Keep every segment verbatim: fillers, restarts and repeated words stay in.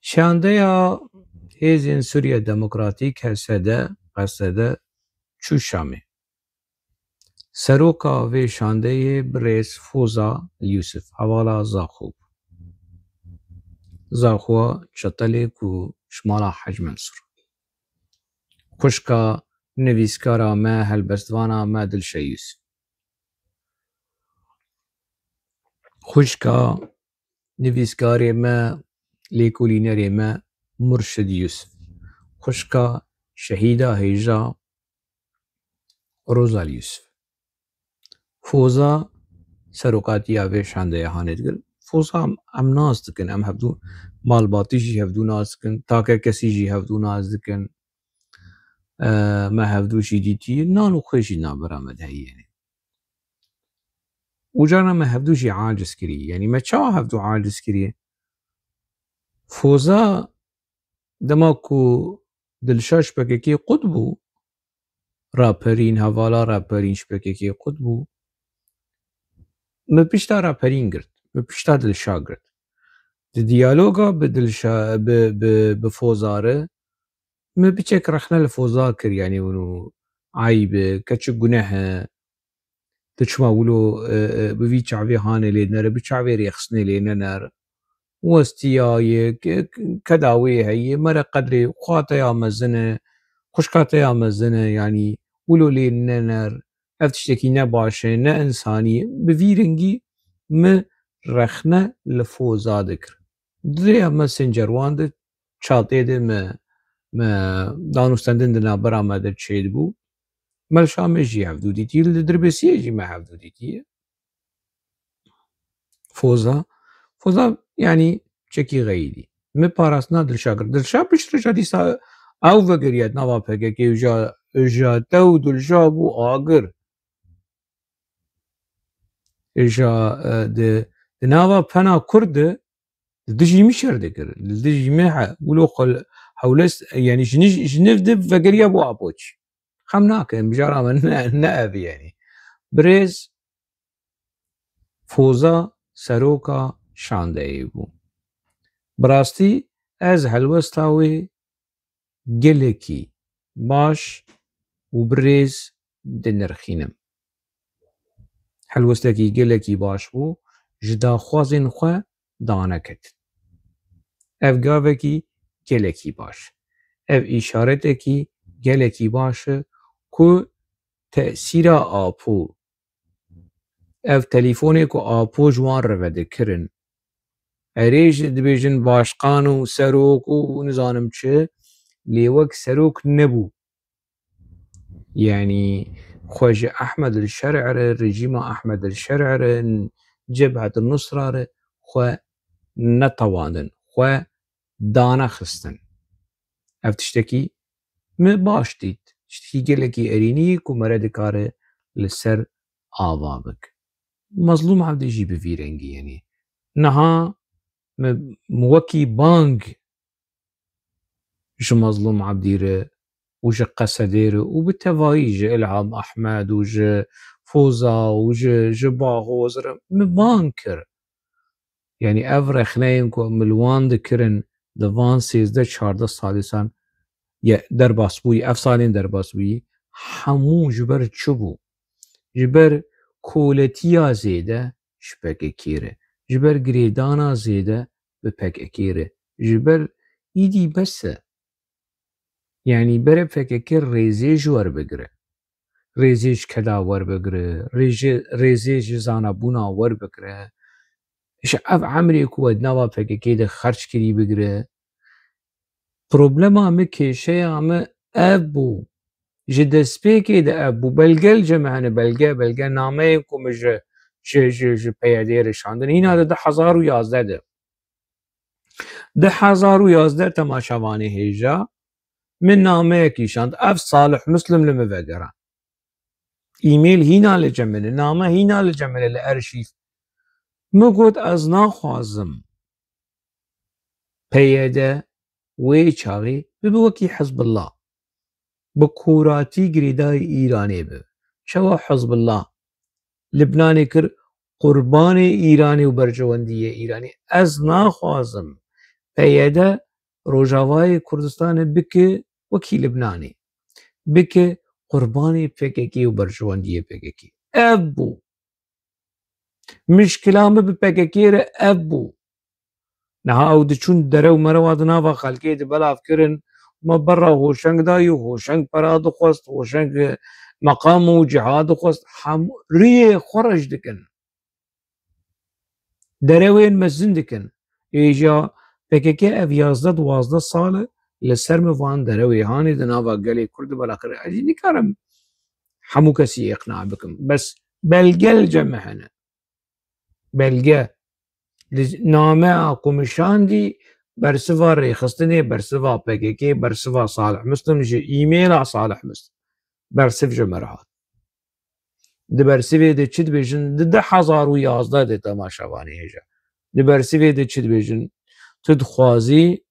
Şandeya Hêzên Sûriya Demokratîk, H S D, H S D, çû Şamê. Seroka vê şandeyê birêz Foza Yûsif, hevala Zaxo bû. Zaxo Çetelê ku ji mala Hec Mensûr. Xwişka nivîskara me, helbestvana me Dilşe Yûsif. Xwişka nivîskarê me, lêkolînerê me Murşid Yûsif. Xwişka şehîda hêja Rozal Yûsif. Foza serokatiya vê şandeya hanê dikir. Foza em nas dikin, em hevdû malbatî jî hevdû nas dikin, takekesî jî hevdû nas dikin. E, me hevdû jî dîtî, nan û xwê jî navbera me de heye. Û carna me hevdû jî aciz kirî. Yanî me çawa hevdû aciz kirî? Foza dema ku Dilşa ji P K K qut bû, raperîn, hevala raperîn ji P K K qut bû, min pişta raperîn girt, min pişta Dilşa girt. Di diyaloga bi Dilşa, bi, bi, bi Foza re, min piçek rexne li Foza kir, yanî hûn û eyb e, keçik guneh e, tu çima wilo, e, e, bi vî çavê hanê lê nere, bi çavê rêxistinê lê nener. Westiyaye, ke-, ke-, keda wê heye, mere qedrê xwe te ya mezin e, xwişka te ya mezin e, yanî wilo lê nener, ev tiştekî ne baş e, ne însanî ye. Bi vî rengî min rexne li Foza dikir. Di rêya me Sincerwan de, çatê de me, me danûstendin di navbera me de çêdibû. Me li Şamê jî hevdû dîtiye, li Dirbêsiyê jî me hevdû dîtiye. Foza, Foza, yanî çekî xeyîdî. Min parastina Dilşa kir. Dilşa piştre jî dîsa ew vegeriya di nava P K K û ja, ja te û Dilşa bû agir. Ja, e, di, di nava pena Kurd de li dijî min şer dikir. Li dijî min he-, wilo xwe li hewles, yanî ji nij-, ji niv de vegeriya bû Apoç. Xem nakin, mijara min ne, ne ev e, yanî. Birêz Foza seroka şandeyê bû. Bi rastî ez helwesta wê gelekî baş û birêz dinirxînim. Helwestekî gelekî baş bû, ji daxwazên xwe daneketin. Ev gavekî gelekî baş. Ev îşaretekî gelekî baş e ku tesîra Apo, ev telîfonê ku Apo ji wan re vedikirin, erê jî dibêjin başqan û serok û nizanim çi, lê wek serok nebû. Yanî xwe ji Ehmed el Şer'e re, rejîma Ehmed el Şer'e re, Cebhet el Nusra re xwe netewandin, xwe danexistin. Ev tiştekî min baş dît. Tiştekî gelekî erênî ku mere dikare li ser ava bik. Mezlûm Ebdî jî bi vî rengî, yanî niha min, min wekî bang ji Mezlûm Ebdî re û ji Qesedê re û bi tevayî ji Îlham Ehmed û ji Foza û ji, ji Bahoz re min bang kir. Yanî ev rexneyên ku min li wan dikirin di van sêzdeh çardeh salîsan ye derbas bûyî, ev salên derbas bûyî, hemû ji ber çi bû? Ji ber koletiya zêde ji P K K re, ji ber girêdana zêde bi P K K re, ji ber îdî bes e. Yanî bere P K K rêzê ji we re bigire. Rêzê ji keda werbigire, rêzê, rêzê ji zanabûna werbigire. Ji ev emrê ku we di nava P K K de xerc kirî bigire. Problema min, kêşeya min ev bû. Ji destpêkê de ev bû. Belge li cem hene, belge, belge nameyên ku min ji, ji, ji, ji P Y D'ê re şandin. Hîna di du hezar û yazdeh de. Di hezar û yazdeh temaşevanê hêja min nameyekî şand. Ev Salih Muslim li min vegera. Îmêl hîna li cem min e, name hîna li cem min e li erşîv. Min got, ez naxwazim P Y D wê çaxê bibe wekî Hizbullah. Bi koratî girêdayî Îranê be. Çawa Hizbullah Libnanê kir qurbanê Îranê û berjewendiyê Îranê? Ez naxwazim P Y D Rojavayê Kurdistanê bike wekî Libnanê. Bike qurbanê P K K û berjewendiyê P K K. Ev bû. Mişkila min bi P K K re ev bû. Niha ew diçûn dere û merewa di nava xelkê de belav kirin, me berra Hoşeng dayî û Hoşeng pera dixwest, Hoşeng meqam û ciha dixwest, hemû riyê xwe reş dikin. Derewên mezin dikin. Êja P K K ev yazdeh duwazdeh sal e li ser min van derewê hanê di nava gelê Kurd de belav kirin. Ez jî nikarim hemû kesî îqna bikim. Bes belge li cem me hene. Belge. Li nameya ku min şandî bersiva rêxistinê, bersiva P K K, bersiva Salih Muslim, ji e-maila Salih Muslim. Bersiv ji me re hat. Di bersivê de çi dibêjin? Di du hezar û yazdeh de temaşevanê hêja. Di bersivê de çi dibêjin? Tu dixwazî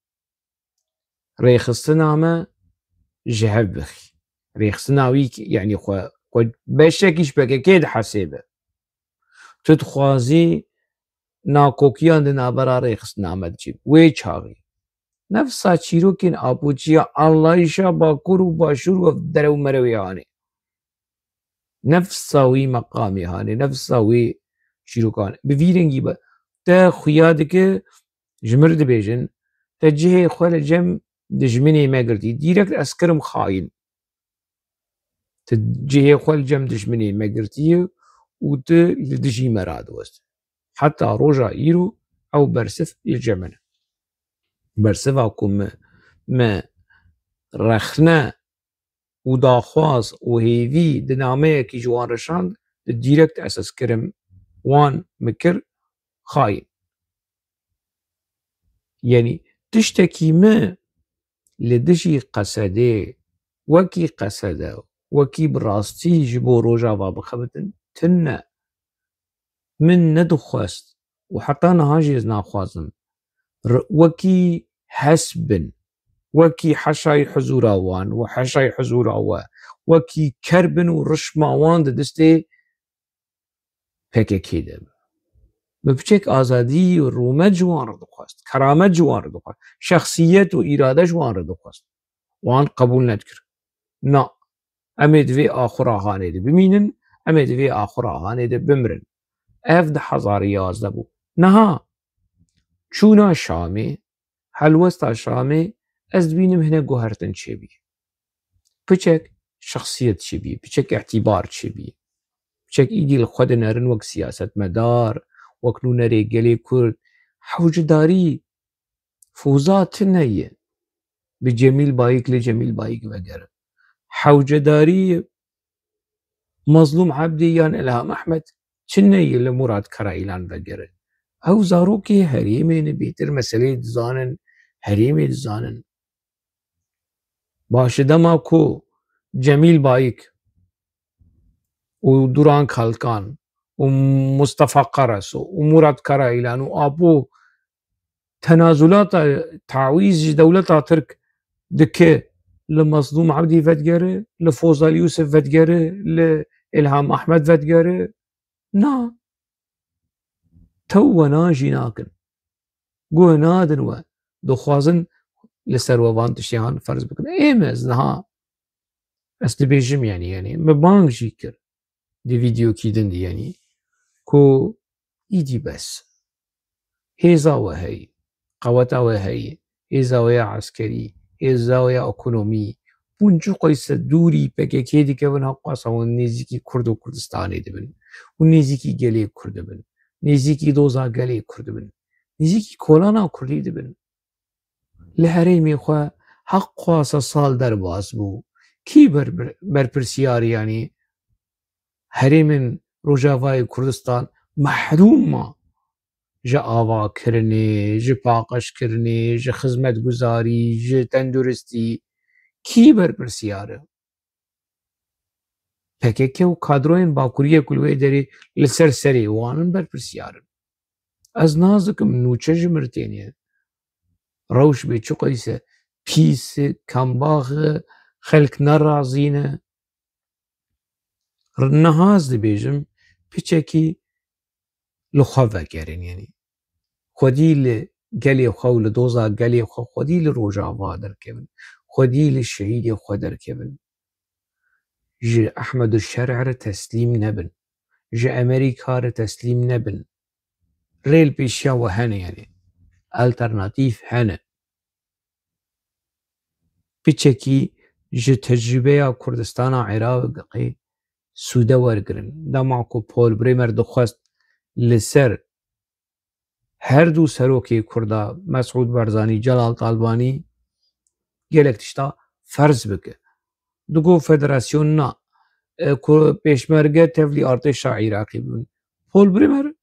rêxistina me ji hev bixî. Rêxistina wî ki, yanî xwe, xwe beşekî ji P K K dihesêbe. Tu dixwazî nakokiyan di navbera rêxistina me de çêbe. Wê çaxê. Nefsa çîrokên apoçiya anlayişa Bakur û Başûr û ev dere û merewê hanê. Nefsa wî meqamê hanê, nefsa wî çîrokan. Bi vî rengî be. Te xuya dike, ji mir dibêjin, te cihê xwe li cem dijminê me girtî. Dîrekt ez kirim xayîn. Tu cihê xwe li cem dijminê me girtiye û tu li dijî me radiwest. Heta roja îro ew bersiv li cem min e. Bersiva ku me, me rexne û daxwaz û hêvî di nameyekî ji wan re şand, di dîrekt ez ez kirim wan, min kir xayîn. Yanî tiştekî me li dijî Qesedê, wekî Qesede, wekî bi rastî ji bo Rojava bixebitin, tune. Min nedixwest û heta niha jî ez naxwazim r-, wekî HES bin, wekî heşayî huzûra wan û heşayî huzûra we, wekî ker bin û rişma wan di destê P K K de be. Min piçek azadî û rûmet ji wan re dixwest, keramet ji wan re dixwest, şexsiyet û îrade ji wan re dixwest. Wan qebûl nedikir. Na, em ê di vê axura hanê de bimînin, em ê di vê axura hanê de bimirin. Ev du hezar û yazdeh bû. Niha çûna Şamê, helwesta Şamê, ez dibînim hinek guhertin çêbî. Piçek şexsiyet çêbî, piçek îtîbar çêbî. Piçek îdî li xwe dinerin wek siyasetmedar, wek nûnerê gelê Kurd. Hewcedarî foza tune ye. Bi Cemîl Bayik li Cemîl Bayik vegere. Hewcedarî Mazlûm Ebdî yan Îlham Ehmed tune ye li Murat Karaîlan vegere. Ew zarokê herêmê ne, bêtir meseleyê dizanin, herêmê dizanin. Baş e, dema ku Cemîl Bayik û Duran Kalkan û Mustafa Karaso û Murat Karaîlan û Apo tenazulata, tawîz ji dewleta Tirk dike, li Mazlûm Ebdî vedigere, li Fozal Yûsif vedigere, li Îlham Ehmed vedigere. Na. Tew we nan jî nakin. Guh nadin we. Dixwazin li ser we van tiştiyan ferz bikin. Ê me ez niha, ez dibêjim, yanî, yanî, min bang jî kir. Di vîdeokî din de, yanî, ku îdî bes. Hêza we heyî, qeweta we heyî, hêza we ya eskerî, hêza we ya ekonomî, hûn çi qeyse dûrî P K K dikevin, hewqasa hûn nêzîkî Kurd û Kurdistanê dibin. Hûn nêzîkî gelê Kurd dibin. Nêzîkî doza gelê Kurd dibin. Nêzîkî kolana Kurdî dibin. Li herêmê xwe hewqasa sal derbas bû. Kî ber-, berpirsiyar, yanî herêmên Rojavayê Kurdistan mehrûm ma ji avakirinê, ji paqijkirinê, ji xizmetguzarî, ji tenduristî? Kî berpirsiyar e? P K K û kadroyên Bakuriyê ku li wê derê li ser serê wan in berpirsiyar in. Ez nas dikim nûçe ji mir têne. Rewş bê çi qeyse pîs e, kembax e, xelk nerazî ne. Niha ez dibêjim, piçekî li xwe vegerin, yanî xwedî li gelê xwe û li doza gelê xwe xwedî li Rojava derkevin, xwedî li şehîdê xwe derkevin. Ji Ehmed û Şer'e re teslîm nebin. Ji Amerîka re teslîm nebin. Rê li pêşiya we hene, yanî alternatîf hene. Piçekî ji tecrûbeya Kurdistana Iraqê sûde wergirin. Dema ku Paul Bremer dixwest li ser her du serokê Kurda, Mesûd Barzanî, Celal Talbanî, gelek tişta ferz bike. Digo federasyon na, e, ku pêşmerge tevlî artêşa Iraqê bibin. Paul Bremer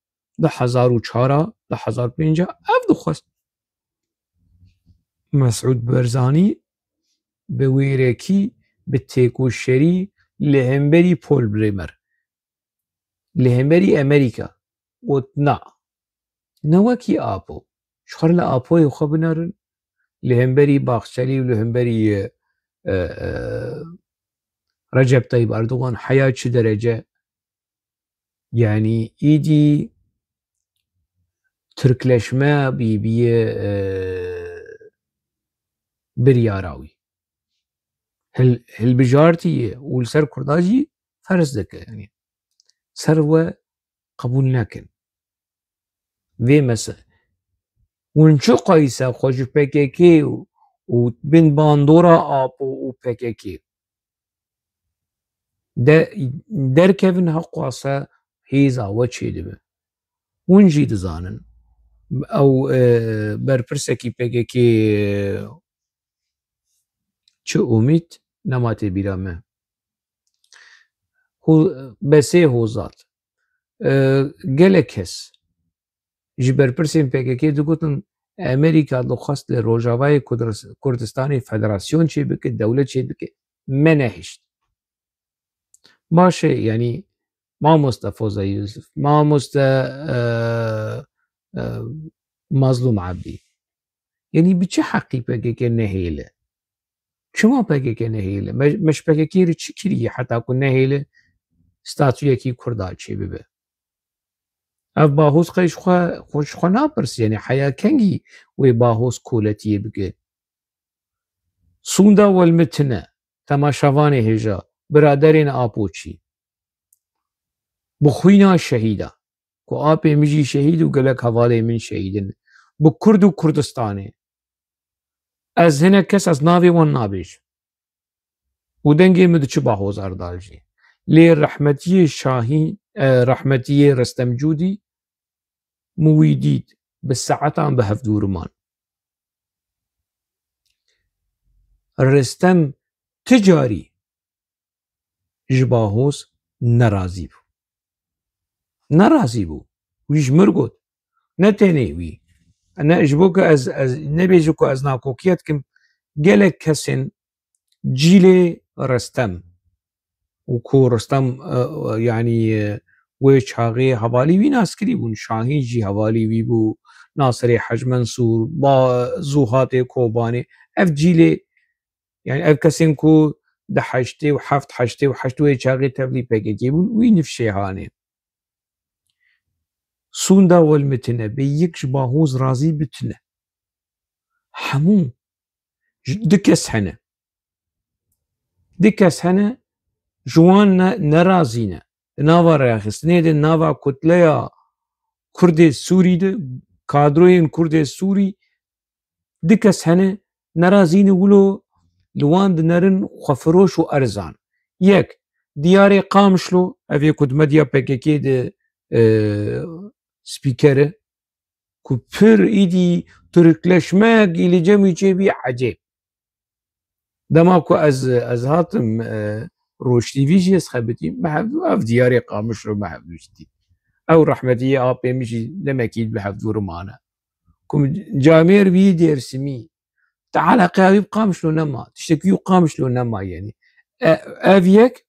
du hezar û çar a, du hezar pênc a ev dixwest. Mesûd Barzanî bi wêrekî, bi têkoşerî li hemberî Paul Bremer, li hemberî Amerîka got na. Ne wekî Apo. Ji xwe li Apoyê xwe binerin. Li hemberî Baxçelî û li hemberî, e, e, Recep Tayyip Erdogan heya çi derece, yanî îdî Tirkleşme bî, bîye, e, biryara wî. Hil-, hilbijartî ye û li ser Kurda jî ferz dike. Yanî ser we qebûl nekin. Vê mese-, hûn çi qayîse xwe ji P K K û, û bin bandora Apo û P K K de-, derkevin, heqwase hêza we çêdibe. Hûn jî dizanin. Ew, e, berpirsekî P K K, çi Umît, nema tê bîra me. Ho-, Besê Hozat. E, gelek kes ji berpirsên P K K digotin, Amerîka dixwest li Rojavayê Kudris-, Kurdistanê federasyon çêbike, dewlet çêbike, me nehişt. Baş e, yanî mamoste Foza Yusuf, mamoste, e, e, Mazlûm Ebdî. Yanî bi çi heqî P K K nehêle? Çima P K K nehêle? Me, me ji P K K re çi kiriye heta ku nehêle statuyekî Kurda çêbibe? Ev Bahoz qey ji xwe, xwe ji xwe napirs, yanî heya kengî wê Bahoz koletiyê bike? Sûnda welmitine, temaşevanê hêja, biraderên Apoçî. Bi xwîna şehîda, ku apê min jî şehîd û gelek hevalê min şehîd in. Bi Kurd û Kurdistanê. Ez hinek kes, ez navê wan nabêjim. Û dengê min diçi Bahoz Erdal jî. Lê rehmetiyê Şahî, e, rehmetiyê Restem Cûdî, min wî dît, bi saetan bi hevdû riman. Restem ti carî ji Bahoz nerazî bû. Nerazî bû. Wî ji mir got. Ne tenê wî. Ne, ji bo ku ez, ez nebêjim ku ez nakokiye dikim, gelek kesên cîlê Restem û ku Restem, e, e, yanî, e, wê çaxê hevalî wî naskirî bûn. Şahîn jî hevalî wî bû, Nasirê Hec Mensûr, ba-, Zûhatê Kobanê. Ev cîlê, yanî ev kesên ku di heştê û heft, heştê û heşt wê çaxê tevlî P K K bûn, wî nifşê hanê. Sûnda welmitine, bê yek ji Bahoz razî bitine. Hemû ji, du kes hene. Du kes hene, ji wan ne, nerazî ne. Di nava rêxistinê de, nava kutleya Kurdê Sûrî de, kadroyên Kurdê Sûrî, du kes hene, nerazî ne wilo li wan dinerin xwefiroş û erzan. Yek, Diyarê Qamişlo, ev ê ku di medya P K K de, e, spîker e, ku pir îdî tirkleşmek î li cem wî çêbî ecêb. Dema ku ez, ez hatim, e, Roj T V jî ez xebitîm, me hevdû ev Diyarê Qamişlo me hevdû jî dît. Ew rehmetiyê apê min jî demekî bi hevdû rimane. Ku camêr wî Dêrsimî, te eleqeya wî bi Qamişlo nema, tiştekî wî Qamişlo nema, yanî. E, ev yek,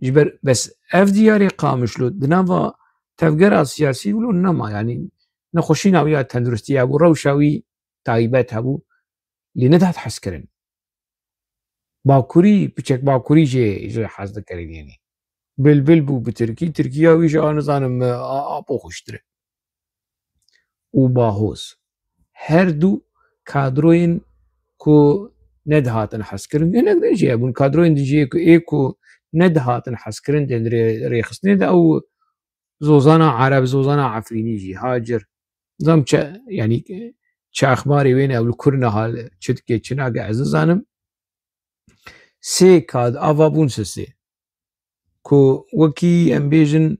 Ji ber, bes ev Diyarê Qamişlo di nava tevgera siyasî wilo nema, yanî nexweşîna wî ya tenduristiya bû, rewşa wî taybet hebû, lê nedat hezkirin. Bakurî, piçek Bakurî jê, jê hez dikirin, yanî. Bilbil bû bi Tirkî, Tirkiya wî jî a nizanim, a, Apo xweştir e. Û Bahoz. her du kadroyên ku nedihatin hezkirin, hinek din jî hebûn kadroyên din jî ku ê ku nedihatin hezkirin, tên rê-, rêxistinê de ew Zozana Ereb, Zozana Efrînî jî, Hacir. Zam çi, yanî, çi exbarê wê ne, ew li kur niha çi dike, çi nake, ez nizanim. Sê kad-, ava bûn sisê. Ku wekî em bêjin,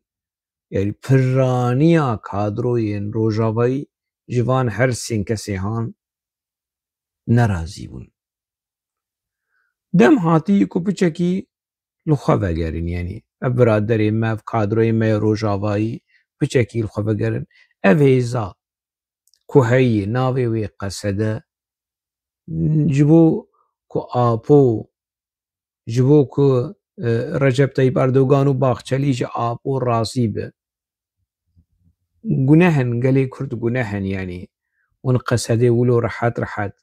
yanî piraniya kadroyên Rojavayî ji van her sê kesê han nerazî bûn. Dem hatî ku piçekî li xwe vegerin, yanî ev biraderê me, ev kadroyê me yê Rojavayî piçekî li xwe vegerin. Ev hêza ku heyî navê wê Qesede, ji bo ku Apo, ji bo ku, e, Recep Tayyip Erdogan û Baxçelî ji Apo razî be. Guneh in, gelê Kurd guneh in, yanî hûn Qesedê wilo rehet rehet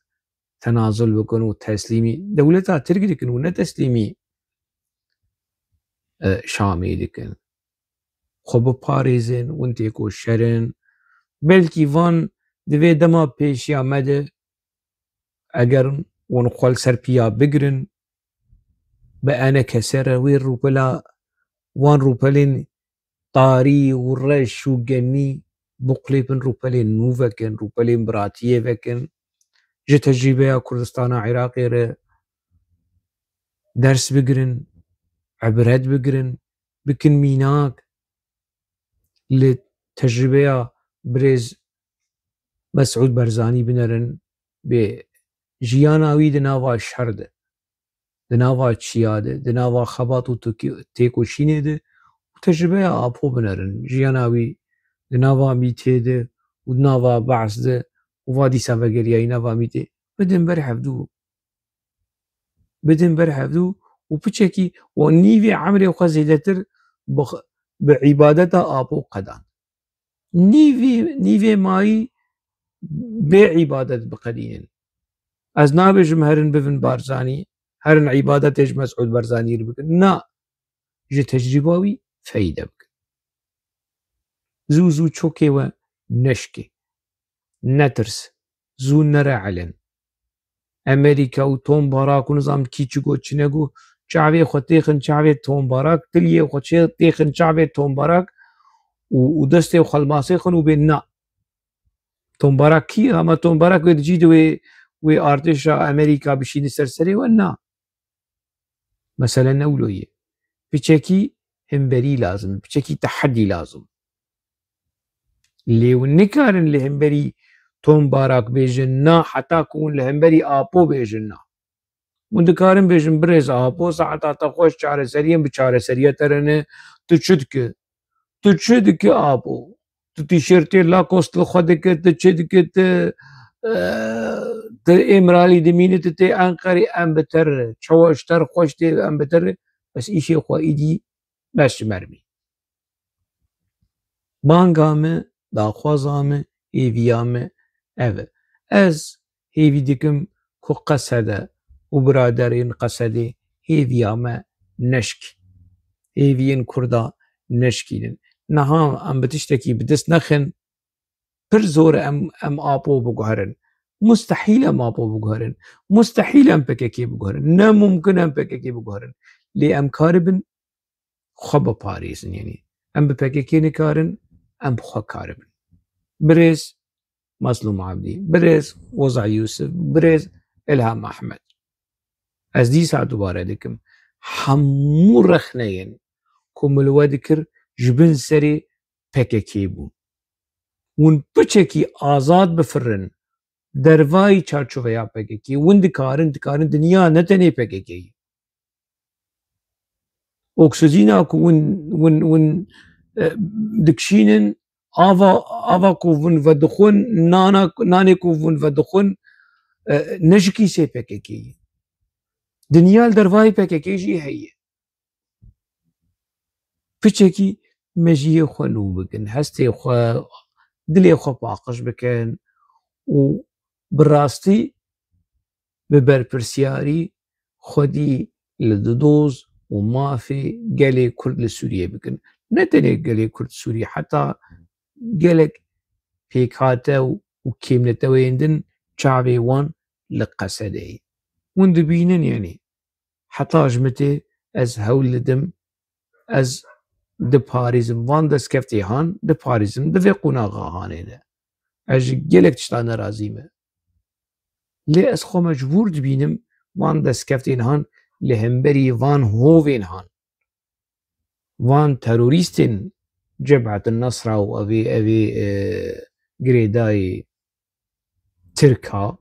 tenazul bikin û teslîmî dewleta Tirk dikin û ne teslîmî, e, Şamê dikin. Xwe biparêzin, hûn têkoşer in. Belkî van di vê dema pêşiya me de, eger hûn xwe li ser piya bigirin, bi enekese re wê rûpela, van rûpelên tarî û reş û genî biqulêpin, rûpelên nû vekin, rûpelên biratiyê vekin, ji tecrîbeya Kurdistana Iraqê re ders bigirin, ibret bigirin, bikin mînak. Li tecrîbeya birêz Mesûd Barzanî binerin, bê jiyana wî di nava şer de, di nava çiya de, di nava xebat û tokî-, têkoşînê de û tecrîbeya Apo binerin. Jiyana wî di nava mîtê de û di nava Be'es de û va dîsa vegeriyayî nava mîtê. Bidin ber hevdû. Bidin ber hevdû û piçekî û nîvê emrê xwe zêdetir bi x-, bi îbadeta Apo qedan. Nîvê, nîvê mayî bê îbadet biqedînin. Ez nabêjim herin bivin Barzanî, herin îbadetê ji Mesûd Barzanî re bikin. Na, ji tecrîba wî feyde bikin. Zû zû çokê we neşkê. Netirs. Zû nere elen. Amerîka û Tom Barak û nizam kî çi got, çi negot, çavê xwe têxin çavê Tom Barak, tiliyê xwe çê-, têxin çavê Tom Barak û, û destê xwe li masê xin û bê na. Tom Barak kî ye? Ama Tom Barak wê dicî di wê, wê artêşa Amerîka bişînî ser serê we? Na. Mesele ne wilo ye. Piçekî himberî lazim, piçekî tehedî lazim. Lê hûn nikarin li himberî Tom Barak bêjin na, heta ku hûn li himberî Apo bêjin na. Hûn dikarin bêjin, birêz Apo, saeta te xweş, çareseriyên bi çareseriya te re ne, tu çi dikî? Tu çi dikî Apo? Tu tîşertê Lacoste li xwe dikî, tu çi dikî, tu, e, tu Îmralî dimînî, tu tê Enqerê, em bi te re, çawa ji te re xweş tê, em bi te re, bes îşê xwe îdî bes ji me re bî. Banga me, daxwaza me, hêviya me ev e. Ez hêvî dikim ku Qesede û biraderên Qesedê hêviya me neşk. Hêviyên Kurda neşkînin. Niha em bi tiştekî bi dest nexin, pir zor e em, em Apo biguherin. Mustehîl em Apo biguherin. Mustehîl em P K K biguherin. Ne mumkin em P K K biguherin. Lê em karibin xwe biparêzin, yanî em bi P K K nikarin, em bi xwe karibin. Birêz Mazlûm Abdî, birêz Weza Yûsif, birêz Îlham Ehmed. Ez dîsa dubare dikim, hemû rexneyên ku min li we dikir ji bin serê P K K bûn. Hûn piçekî azad bifirin dervayî çarçoveya P K K, hûn dikarin, dikarin dinya ne tenê P K K ye. Oksîjîna ku hûn, hûn, hûn, e, dikişînin, ava, ava ku hûn vedixwin, nana, nanê ku hûn vedixwin, e, ne ji kîsê P K K ye. Dinya li dervayî P K K jî heye. Piçekî mejiyê xwe nû bikin, hestê xwe, dilê xwe paqij bikin û bi rastî bi berpirsiyarî xwedî li didoz û mafê gelê Kurd li Sûriyê bikin. Ne tenê gelê Kurd Sûrî, heta gelek pêkhate û û kêmneteweyên din çavê wan li Qesedeyê. Hûn dibînin, yanî heta ji min tê ez hewl didim, ez diparêzim van destkeftê han, diparêzim di vê qonaxa hanê de. Ez ji gelek tişta nerazî me. Lê ez xwe mecbûr dibînim van destkeftên han li hemberî van hovên han, van terorîstên Cebhet Nesra û evê, evê, e, girêdayê Tirka,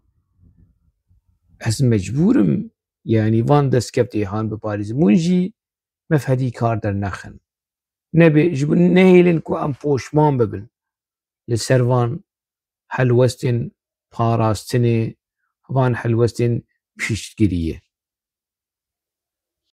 ez mecbûr im, yanî van destkeftê han biparêzim. Hûn jî mefhedî kar dernexin. Nebê, ji bo nehêlin ku em poşman bibin li ser van helwestên parastinê, van helwestên piştgiriyê.